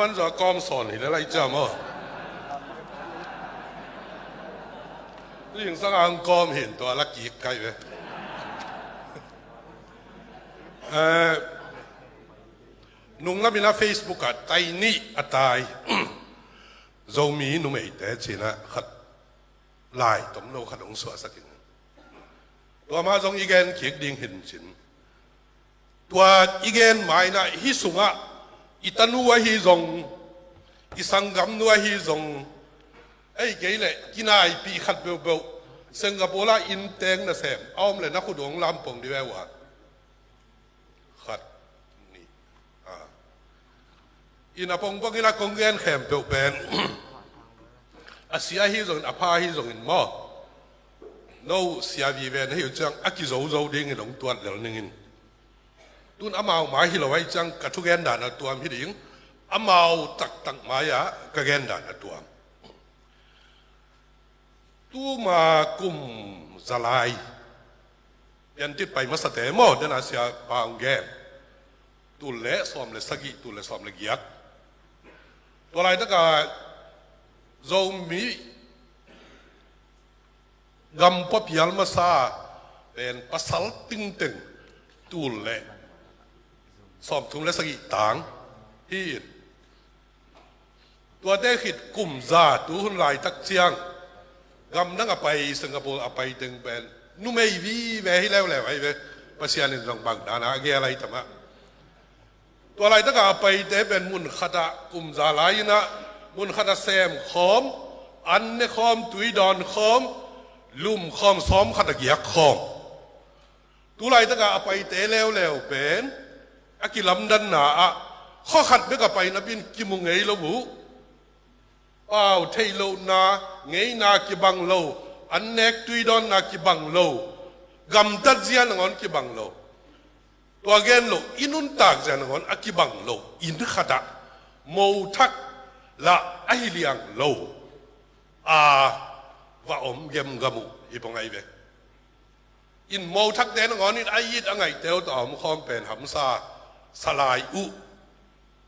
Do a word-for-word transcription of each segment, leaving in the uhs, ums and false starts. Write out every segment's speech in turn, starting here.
Pan zaw a kawm sawn hi le lai ciam aw. Ling sang ang kawm hin tua la kik kai ve. Eh, nunglam in a Facebook ah tai nih a tai. Zomi numeite cina khat lai tomno khat hong suahsak in. Tua mah zong i gen kik ding hin cin. Tua i gen ma in a hih sungah i tanu ahi zong, i sanggamnu ahi zong, ei kei leh kinaipih khat peuhpeuh Singapore ah inn teng nasem a om leh na khut uh hong lampong dih ve uh a. Khat, nih, a. Inn a pongpong in a kong gen khempeuh pen a sia ahi zongin, a pha ahi zongin maw, no sia vive na hi uh ciang a kizozo dingin hong tuat lel ning in. Tun amau mai hi lo ahi ciang ka thugen dan a tuam hi ding, amau taktak mai-ah ka gen dan a tuam. Tuma kum za lai Piantit pai masate maw, den a sia pa hong gen. Tul le sawm le sagih, tul le sawm le giat. Tua laitaka Zomi gam pua pial masa pen pasal tingteng tul le sawmthum le sagih tang hi in. Tuate khit kum za tu hun laitak ciang gamdang a pai, Singapore a pai teng pen numei vive hi leuleu ahi ve. Pasian in zong bang dana a gel ahi tam ah. Tua laitaka a paite pen mun khatah kum za lai-in ah mun khatah sem khawm, an ne khawm, tui dawn khawm, lum khawm, sawm khat a giak khawm. Tu laitaka a paite leuleu pen a kilamdanna ah khua khat bek a pai napi-in kimu ngei lo uh. Pau theih lohna, ngeina kibang lo, an nek tui dawnna kibang lo, gamtat zia nangawn kibang lo. Tua gen lo, i nuntak zia nangawn a kibang lo, inn khatah mo thak lah ahi liang lo a va om gemgam uh hi pong ahi ve. Inn mo thakte nangawn in a it a ngaihte uh tawh a om khawm pen hamsa sa lai uh.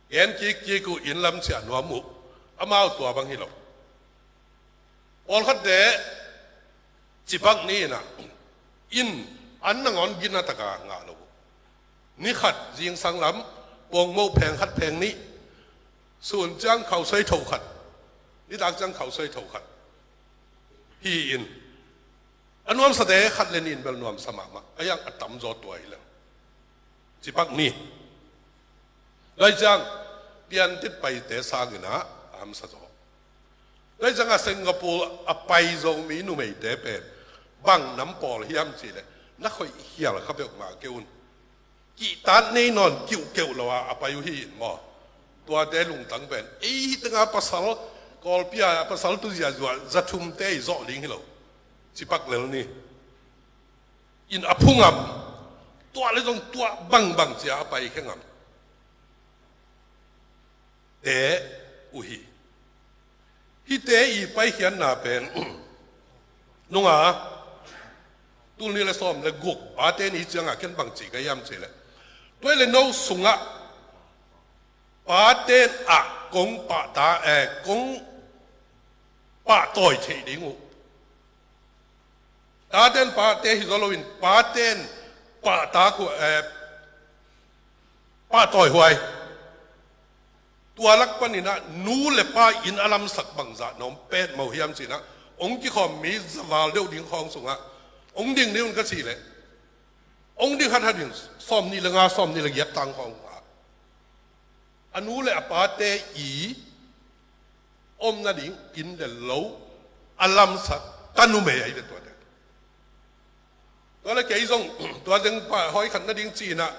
Gen kikkik uh, inn lam ciah nuam uh. Amau tua bang hi lo. Pawlkhatte cipak ni in ah inn an nangawn gina taka ngah lo uh. Ni khat zingsang lam pawngmoh pheng khat pheng nih, sun ciang khausuai tho khat, nitak ciang khausuai tho khat hi in. A nuamsate khat le nih in bel nuamsa mahmah, a iang a tamzaw tua hi leng. Cipak ni. Tua hi ciang Piantit paite sangin ah a hamsa zaw. Tua hi ciangah Singapore a pai Zomi numeite pen bang nam pawl hiam cihleh na khoih khial kha peuhmah kei un. Kihtak nei nawn kiuhkeuh lo a a pai uh hi in maw? Tuate lungtang pen ei hi tengah pasal, Kawlpi-a pasal tu ziahzuah za thumte i zawh ding hi lo. Cipak lel ni. In a phu ngam, tuah le zong tuah bangbang cia a pai khe ngam te uh hi. Hihte i paikhiatna pen nunga tul nih le sawm le guk pate ni ciangah ken bang ci ka hiam cihleh, tua le no sungah pate in ah kong pahta, eh, kong pahtawi theih ding uh. Tate in pate hi zaw loin pate in pahtak uh, eh, pahtawi huai. Tua lak panin ah nu le pa inn a lamsak bangzah na om petmah uh hiam ci-in ah, hong kikhawm mi za val deuh ding khawng sungah hong ding ding un ka cih leh, hong ding hathat in sawm nih le nga, sawm nih le giat tang khawng uh a, a nu le a pate i om nading inn le lo a lamsak ta numei ahi ve tuate. Tua le kei zong tua teng pahtawi khat nading ci-in ah,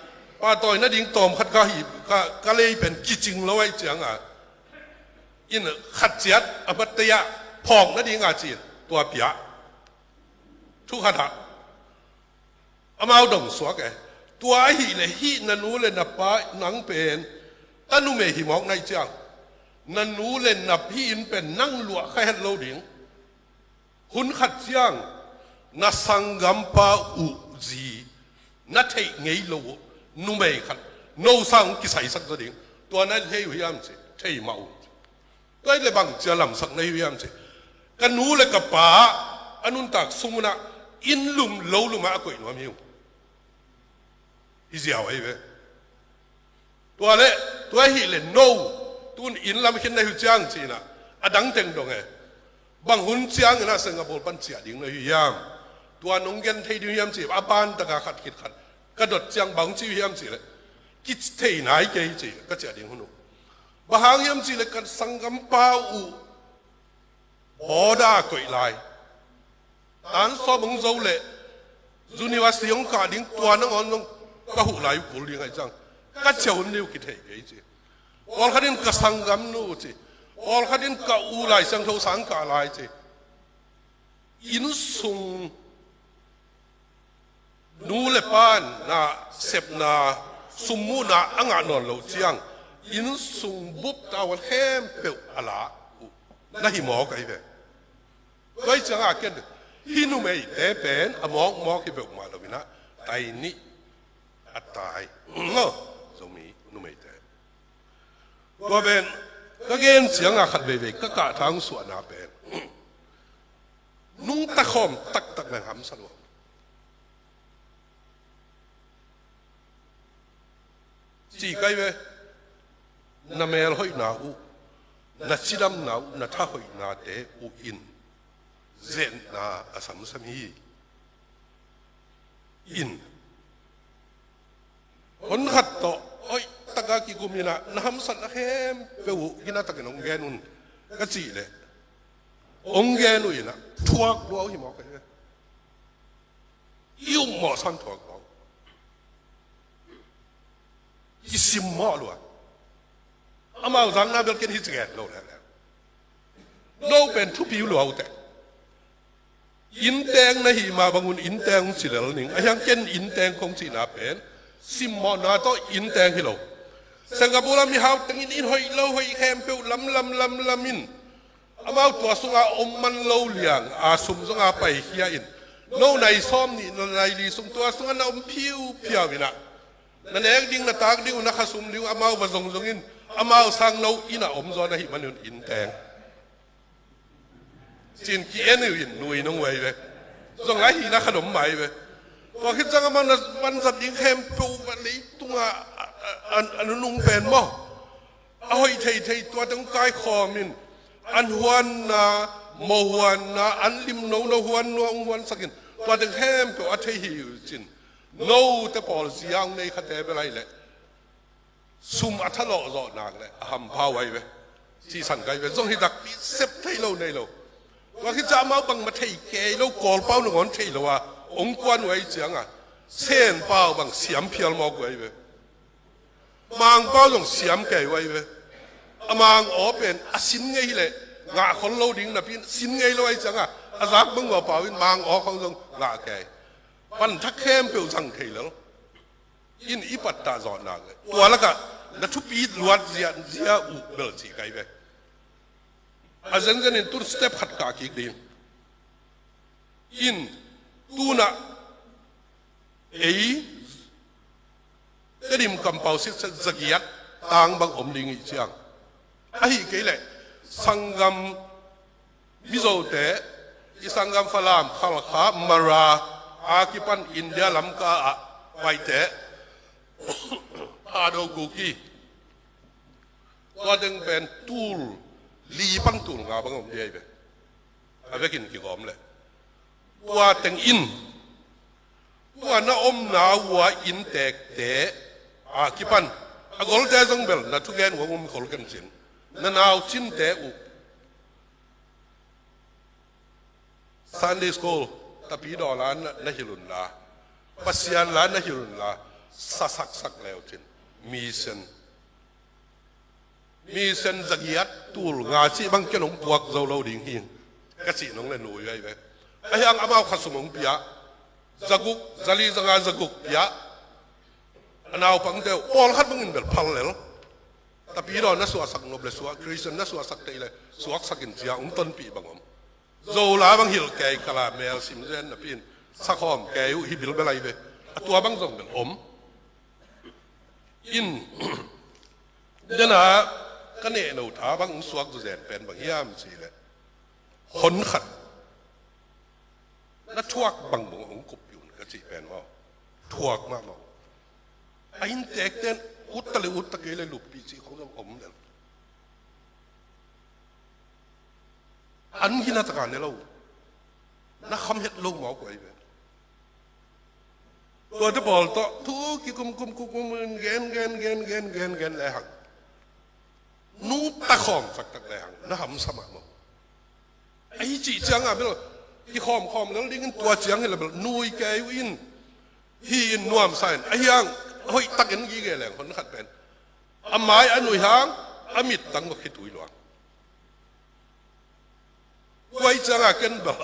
pahtawi nading tawm khat ka hi, ka, ka lei pen kicing lo ahi ciangah, in khat ciat a mattei ah phawk nading a ci-in tua pia. Thu khatah amau dong suak e. Tua ahih leh hih na nu le na pa nang pen ta numei hi mawk na hih ciang, na nu le na pi inn pen nang luah kha het lo ding. Hun khat ciang na sanggampa uh zi na theih ngei lo uh numei khat no sang kisaisak zaw ding. Tua na thei uh hiam ci? thei mah uh. Tua hi le bang cia lamsak na hi uh hiam ci. Ka nu le ka pa a nuntak sung unah inn lum lo lumah a koih nuam hi uh. Hi ziau ahi ve. Tua le, tua hi le no, tun inn lam khin na hi uh ciang cinah a dang teng dong e. Bang hun ciangin a Singapore pan ciah ding na hi uh hiam? Tua nong gen thei ding uh hiam ci, a ban taka khat khit khat ka dot ciang bang ci uh hiam ci le, kithei nai kei ci, ka ciah ding hun uh. Bang hang hiam ci le kan sanggampa uh border koih lai. Tan sawm hong zo le university hong kah ding tua nangawn zong ka huh lai uh kul ding ahi ciang ka ciah hun ni uh kithei kei ci. Pawlkhat in ka sanggamnu ci. Pawlkhat in ka u Lai Siangtho sang kah lai ci. Inn sung nu le pa na sepna summuhna a ngah nawn loh ciang inn sung bup tavuan khempeuh a la uh na hi mawk ahi ve. Tua hi ciangah ken hi numeite pen a mawkmawk hi peuhmah lo inah tai nih a tai. Maw, Zomi numeite. Tua pen ka gen ciangah khat veivei ka kahthang suahna pen nungta khawm taktak na hamsa lua. Ci kai ve. Na mel hoihna uh, na cidamna uh, na tha hoihnate uh in zetna a samsam hi. In hon khat tawh hoih taka kigum inah na hamsatna khempeuh uh hina takin hong gen un ka cih leh hong gen uh inah thuak lua uh hi mawk ahi ve. I upmawh sang thuak lua uh. Kisimmawh lua. Amau zakna bel ken hi ci gen lo leuleu. No pen thupi uh lua uh teh. Innteng na hih mah bangun innteng hong ci lel ning. A hiang ken innteng kong cihna pen simmawhna tawh innteng hi lo. Singapore lam i hau tengin in hoih lo hoih khempeuh lamlam lamlam in amau tua sunga om man lo liang a sum zonga paikhia in no nai sawm nih na nai li sung tua sunga na om phiuphiau inah na nek ding na tak ding uh na khasum ding uh amau va zongzong in amau sang no innah om zaw na hih manun innteng. Cin ki-en uh in nui nong uai ve. Zong a hihna khat om mai ve. Tua khit ciang amau na vanzat ding khempeuh va leitungah a, a, a, a nunung pen maw? A hoih theithei tua teng kaikhawm in an huanna, mohuanna, an lim nono huan nua hong huansak in tua teng khempeuh a thei hi uh cin. Note pawl zia hong nei khate bel ahi leh sum a thalawh zawh nak le a hampha uh ahi ve. Cihsan kai ve zong hi takpi sep thei lo nei lo. Tua khit ciang amau bangmah thei kei lo Kawlpau nangawn thei lo a hong kuan uh ahi cianga Senpau bang siam phial mawk uh ahi ve. Mangpau zong siam kei uh ahi ve. A Mang aw pen a sin ngei hileh ngah khol lo ding napi in sin ngei lo ahi cianga a zak bang uh a pau in Mang aw khong zong ngah kei. Pan thak khempeuh zang thei lel. In i pattah zawh nak le tua lakah na thupi luat zia zia uh bel ci kai ve. A zenzen in tun step khat kah kik ding. In tunah ei Tedim kampau sitset zagiat tang bang om ding ih ciang. Ahi kei leh sanggam Mizote, i sanggam Falam, Khalkha, Mara a kipan India lamka ah Paite, Thado, Kuki, tua teng pen tul li pan tul nga bang om dia hi ve. A vekin kigawm leh tua teng in tua na omna uh a inntekte a kipan a golte zong bel na thugen uh a um khol ken cin na naucinte uh Sunday school tapidaw la na, na hilh unla Pasian la na hilh unla sasaksak leu cin mission mission zagiat tul nga cih bang ken hong puak zo lo ding hi ka cih nong le nui ahi ve. Ahiang amau khasum hong pia zaguk zali zanga zaguk pia a naupangte uh pawlkhat bangin bel phal lel. Tapidaw na suahsak nop le suah Christian na suahsak teih le suaksak in cia hong tonpih bang om. Zo la bang hilh kei kala mel simzen napi in sakhawm kei uh hi bilbel ahi ve. A tua bang zong bel om. In dena ka nehno tha bang hong suak zawzen pen bang hiam cih leh, hon khat na thuak bangbang hong kuppih un ka cih pen maw? Thuak mahmah. A inntekte in utta le utta kei le luppih cih khong zong om lel. An hi na taka ne lo, na kham het lo mawk uh ahi ve. Tuate pawl tawh thu kikum kum kum kum in gen gen gen gen gen gen lehang, nungta khawm taktak lehang na hamsa mahmah uh. Ahi cih ciangah bel kikhawm khawm lel dingin tua ciang hi le bel nui kei uh in, hi in nuamsa in, ahi hang hoih takin gige leng hon khat pen a mai a nui hang a mittang va khitui luang. Tua ih ciangah ken bel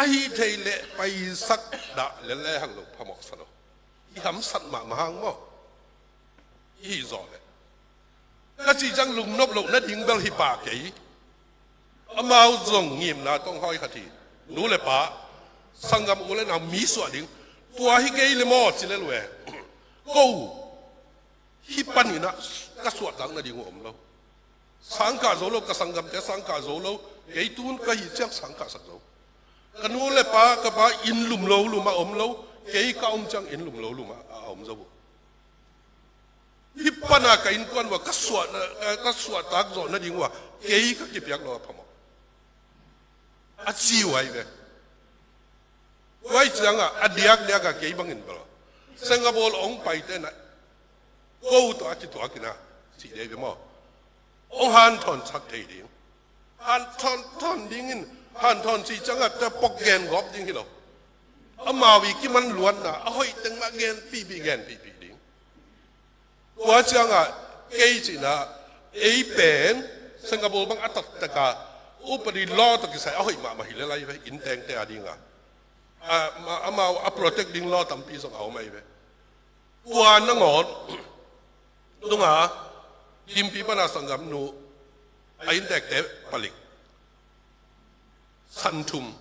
ahi thei leh paisak dah lel lehang lo phamawhsa lo. I hamsat mahmah hang maw? I hih zawh leh ka cih ciang lungnop loh nading bel hi pah kei. Amau zong ngimna tawh hong hawi khat hi. Nu le pa, sanggam u le nau, mi suah ding. Tua hi kei le maw ci lel uh e. Ko hih panin ah ka suahtak nading uh om lo. Sangkah zo lo, ka sanggamte sangkah zo lo. Kei tun ka hih ciang sangkahsak zo. Ka nu le pa, ka pa inn lum lo lum a om lo. Kei ka om ciang inn lum lo lum a, a om zo uh. Hih pana ka innkuan uh a ka suah, ka suahtak zawh nading uh a kei ka kipiak lo a phamawh, a ci uh ahi ve. Tua ih ciangah a diakdiakah kei bangin bel Singapore hong paite na ko tawh a kituakin ah cih dei ve maw? Hong hanthawn sak thei ding. Hanthawn thawn dingin, hanthawn cih ciangah tua pok gen gawp ding hi lo. Amau i kiman luatna a hoih teng mah gen pihpih, gen pihpih ding. Tua ciangah kei cihna, ei pen Singapore bang a taktak a upadi law tawh kisai a hoih mahmah hi lel ahi ve, inntengte a dingah. A, ma-, amau a protect ding law tampi zong a om ahi ve. Tua nangawn tunga Limpi pana sanggamnu a inntekte palik san thum.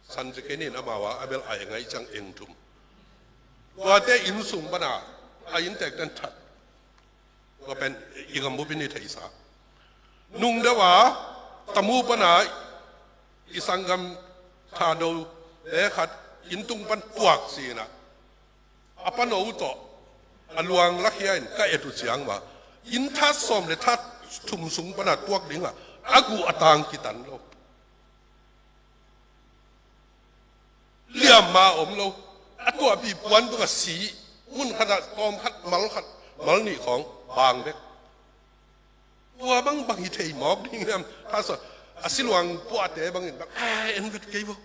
San ci kei nin amau a, a bel a eng ahi ciang eng thum. Tuate inn sung pana a inntekten that. Tua pen i gam bupin i theihsa. Nungdeuh a Tamu pana i sanggam Thado te khat inn tung pan tuak si-in ah, a pano tawh a luang lakhia in ka et uh ciang mah, inn that sawm le that thum sung pana tuak dingah a guh a tang kitan lo. Liamma om lo. A tuahpih puan tungah si, mun khatah tawm khat, mal khat, mal nih khawng bang bek. Tua bang bang hi thei mawk ding hiam? Hasa a siluang puahte bangin bang, "Eh, en vet kei vo.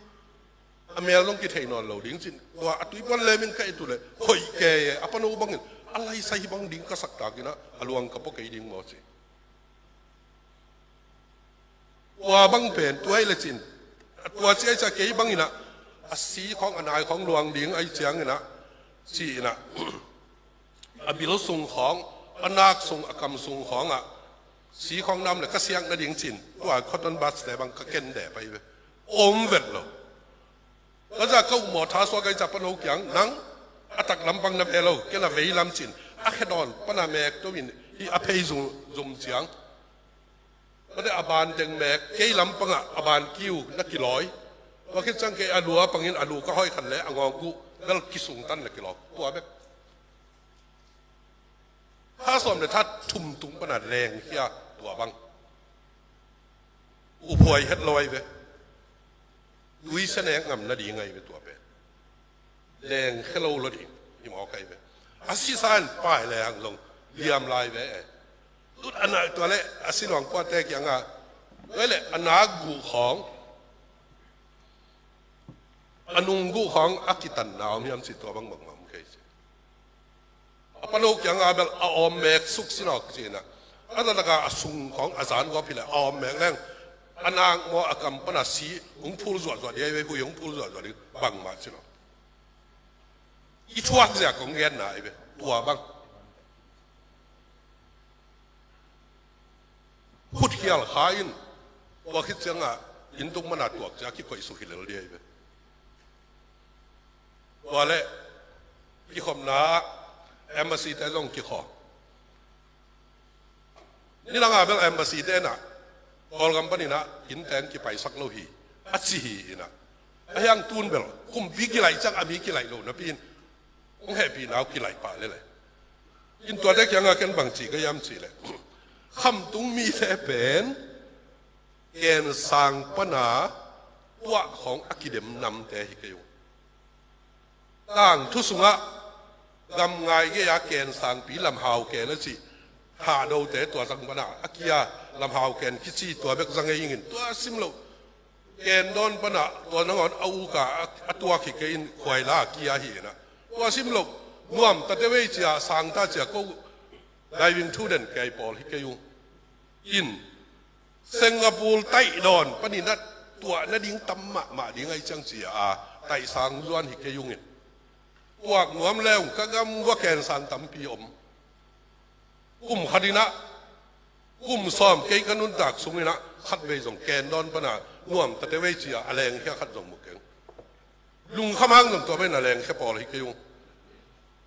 A mel dong kithei nawn lo ding," cin. Tua a tuipuan lemin ka et uh leh hoih kei e, a pano bangin a laisai hi bang ding ka saktakin ah a luang ka pua kei ding maw ci. Tua bang pen tua ih le cin, tua ci ai cia kei bangin ah a si khawng a nai khawng luang ding ai ciangin ah ci-in ah, a bil sung khawng, a nak sung, a kam sung khawngah si khawng nam le ka siak nading cin, tua cotton buds te bang ka ken deh pai ve. Om vet lo. Ka za ka uh maw, tha suak ai cia pano kiang, nang a tak lampang na ve lo, ken a vei lam cin, a khe dawn pana mek to in hi a phei zum, zum ciang. Tua te a ban teng mek, kei lampangah a ban kiu na kilawi. Tua khit ciang kei a lua pangin a lu ka hawi khan le a ngawng uh bel kisungtan le kilawm. Tua bek. Tha sawm le tha thum tung pana lengkhia tua bang. Uphuai het lo ai ve. Tuisa nek ngam nading ai ve tua pen. Lengkhia lo lo ding hi mawk ai ve. A sisa in pai le hang zong liam lai ve e. Tut a nak tua le a siluang puate kiangah, tua le a nak guh khawng, a nung guh khawng a kitanna om hiam ci, tua bang bangmah om kei ci. A pano kiangah bel a awm mek suk sinawk ci-in ah, a taktak a a sung khawng a zan gawp hi leh a awm mek leng, a nak maw a kam pana si hong phul zuahzuah ding ai ve, hui hong phul zuahzuah ding bangmah ci lo. I thuak zia kong genna ai ve, tua bang. Khut khial kha in, tua khit ciangah inn tung mana tuak cia kikoih suk hi lel ding ai ve. Tua le kikhopna ah embassy te zong kikhawm. Nidang a bel embassy te in ah Kawlgam panin ah inn teng kipaisak lo hi a ci hi in ah. Ahi hang tun bel kumpi kilaih ciang a mi kilaih lo napi in hong hehpihna uh kilaih pah lel e. In tuate kiangah ken bang ci ka hiam cih leh, khamtung mite pen kensang pana tuah khawng a kidem namte hi kei ung. Tangthu sungah gamngai gei-a kensangpi lamhau ken a cih hahdote tua zang pana a kia lamhau ken kici tua bek zang ei ingin tua sim loh. Ken dawn pana tua nangawn a uka a, a tuak hi kei in khuaila a kia hi in ah. Tua sim loh nuam tate vei cia sangta cia ko diving thu den kei pawl hi kei ung. In Singapore taih dawn panin ah tuah nading tam mahmah ding ahi ciang cia a taihsang zuan hi kei ungin. Tuak nuam leung ka gam vua kensang tampi om. Kum khat in ah kum sawm kei ka nuntak sungin ah khat vei zong ken dawn pana nuam tate vei cia a lengkhia khat zong mu keng. Lungkham hang zong tua pen a lengkhia pawl hi kei ung.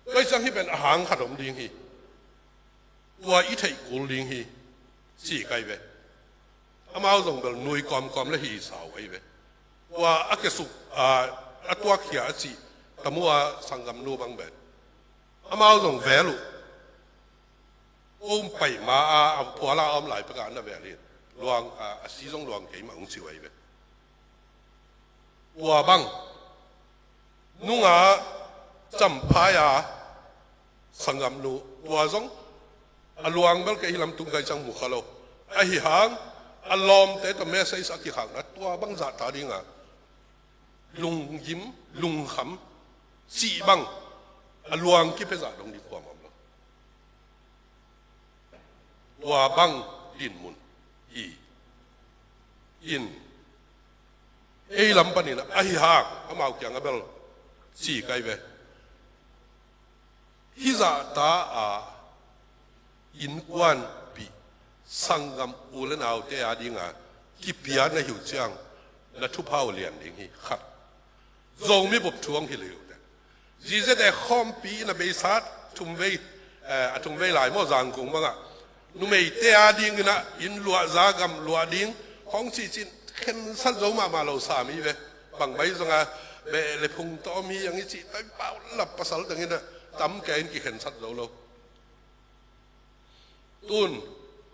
Tua hi ciang hi pen a hang khat om ding hi. Tua i theih kul ding hi ci kai ve. Amau zong bel nui kawmkawm le hi sau ai ve. Tua a kesuk a, a tuakkhia a cih tamu a sanggamnu bang ben amau zong vel uh. Ko um paih ma a, a phuala a om lai peka na vel hi. Luang a, a si zong luang kei mah ung ci uh ai ve. Tua bang nunga camphai a sanggamnu tua zong a luang bel kei hi lamtung kai ciang mu kha lo. Ahi hang a lawmte tawh message a kikhakna tua bang zahta dinga lunggim lungkham cih bang a luang kipia zah dong ding kuamah om lo. Tua bang dinmun hi in ei lam panin ahi hang amau kiang a bel ci kai ve. Hih zahta a innkuanpih sanggam u le naute a dinga kipia na hi uh ciang na thupha uh lian ding hi khat. Zomi bup thu hong hilh hi uh teh. Zizete khawmpi in a beisa thumvei, eh, a thumvei lai maw Zangkung bangah numeite a dingin ah inn luahza gam luah ding hong cihcin khensat zo mahmah lo sam hi ve. Bang bai zonga beh le phung tawm hi ang i cih tai pau lap pasal tengin ah tam kei in kikhensat zo lo. Tun,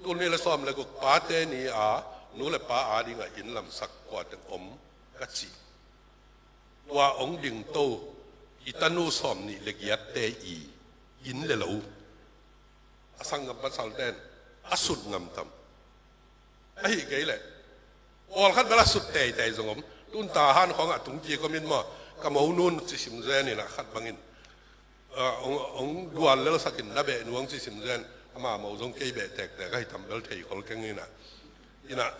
tun ni le sawm le guk pate ni a nu le pa a dingah inn lamsak kua teng om ka ci. Tua ong dingto i tanu sawm nih le giatte i inn le lo a sanggam pasalten a sut ngam tam. Ahi kei leh pawlkhat bel a sut teitei zong om. Tun Tahan khawngah tungkik om in maw, ka mo nun cisim zen in ah khat bangin ah, ong, ong dual lelsakin na beh nuang cisim zen. Ama mo zong kei beh tektek ahi tam bel thei khol keng in ah. In ah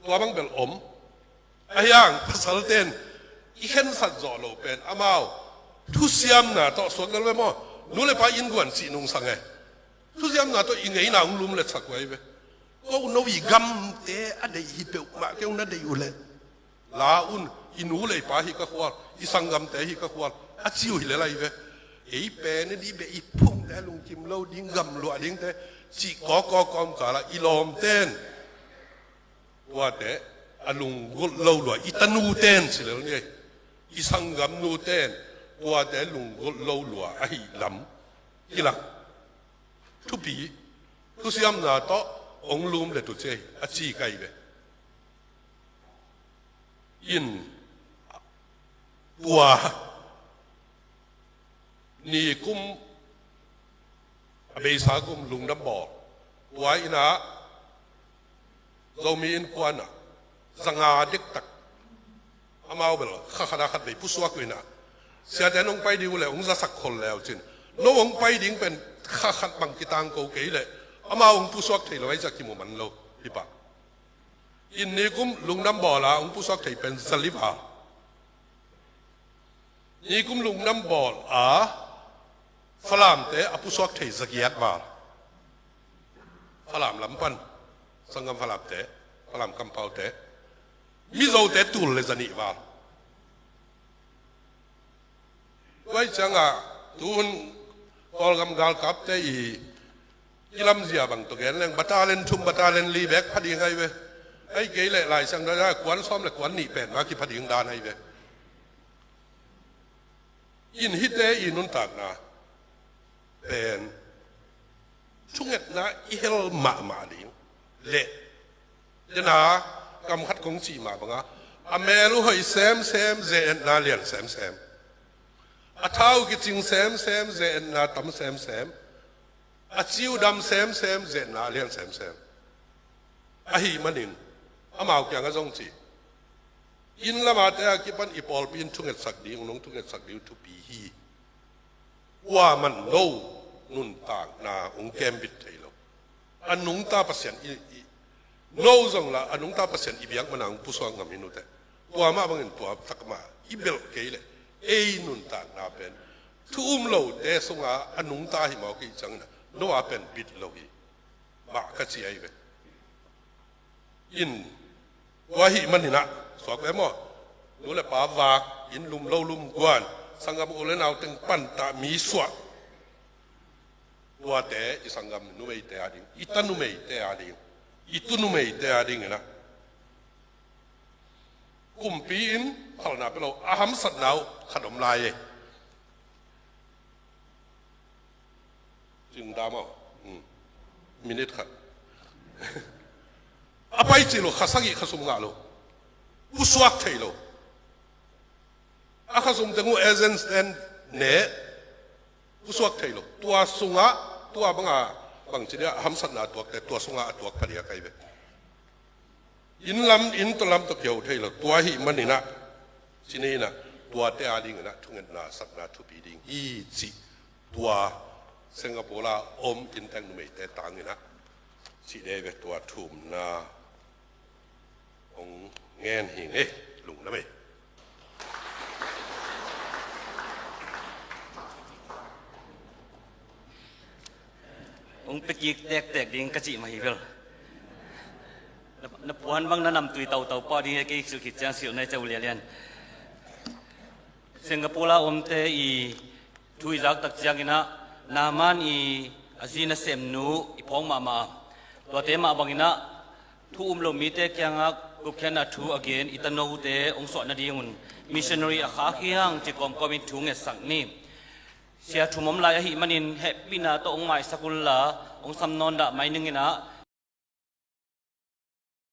tua bang bel om. Ahi hang pasalten i khensat zawh loh pen amau thusiamna tawh suak lel ve maw? Nu le pa innkuan cih nungsang e. Thusiamna tawh i ngeina hong lum letsak uh ahi ve. Ko no i gamte a deih hi peuhmah keu na deih uh leh la un, i nu le i pa hi ka khual, i sanggamte hi ka khual a ci uh hi lel ahi ve. Ei pen i dih beh i phungte a lungkim lo ding gam luah dingte cih kawkaw kawmkalah i lawmten tuate a lunggulh lo lua, i tanuten ci lel ni ei. I sanggamnuten tuate lunggulh lo lua ahi lam kilang. Thupi, thusiamna tawh ong lum le tu cei a ci kai ve. In tua ni kum a beisa kum lungdam bawl tua in ah Zomi innkuan ah zanga dektak amau bel kha khat a khat vei pusuak uh in ah siate nong pai ding uh leh hong zasak khol leu cin no hong pai ding pen kha khat bang kitang ko kei leh amau hong pusuak thei lo ahi ciah kimu man lo hi pah. In nikum lungdam bawl a hong pusuak thei pen zali val. Nikum lungdam bawl a Falamte a pusuak thei zagiat val. Falam lam pan sanggam Falamte, Falam kampaute, Mizote tul le zanih val. Tua ciangah tuhun Kawlgam galkapte i Kilamzia bang tawh gen leng battalion thum, battalion li bek pha ding ahi ve. Ahih kei leh Lai Siangtho ah kuan sawm le kuan nih pen mah kipha ding dan ahi ve. In hihte i nuntakna pen thungetna i hel mahmah ding leh, dena kam khat kong cih mah banga, a mel uh hoih semsem, ze-etna lian semsem. A tha uh kicing semsem, ze-etna tam semsem. A ci uh dam semsem, ze-etna lian semsem. Ahih manin amau kiangah zong ci, inn lamate a kipan i pawlpi in thungetsak ding, nong thungetsak ding uh thupi hi. Kuaman no nuntakna hong kembit thei lo. A nungta Pasian i, i, no zong la a nungta Pasian i biak mana hong pusuak ngam hi nuteh. Kuamah bangin tua takmah i belh kei leh ei nuntakna pen thu um lote sunga a nungta hi mawk i cih ciangin a no a pen bit lo hi. Mah ka ci ahi ve. In, tua ahih manin ah, suak ve maw? Nu le pa vak, inn lum lo lum guan, sanggam u le nau teng pantah mi suah. Tuate i sanggam numeite a ding, i ta numeite a ding, i tu numeite a dingin ah, kumpi in phalna pia lo, a hamsatna uh khat om lai e. Cing dam aw. Hmm. Minute khat. A pai cil uh kha sagih kha sum ngah lo. Pusuak thei lo. A kha sum teng uh agents ten ne. Pusuak thei lo. Tua sungah, tua banga bangci dia hamsatna tuakte, tua sungah a tuak pha dia kai ve. Inn lam, inn tawh lam tawh kiho thei lo. Tua ahih manin ah, ci ni in ah, tuate a dingin ah thungetna sakna thupi ding hi cih, tua Singapore a om inntek numeite tangin ah, cih dei ve. Tua thumna hong ngen hi ing ei, lungdam ei. Hong pia kik tektek ding ka cih mah hi vel. Na, na puan bang na namtui tautau pah ding hi, kei silh khit ciang silh nai cia uh lianlian. Singapore a omte i thu i zak tak ciangin ah, Naaman i a zi nasemnu i phawk mahmah a, tuate mah bangin ah thu um lo mite kiangah gupkhiatna thu a gen i tanote hong suah nadingun missionary a khak hi hang ci kawmkawmin thu ngetsak ni. Sia thum om lai ahih manin hehpihna tawh hong maisak unla, hong sam nawn dah mai ning in ah,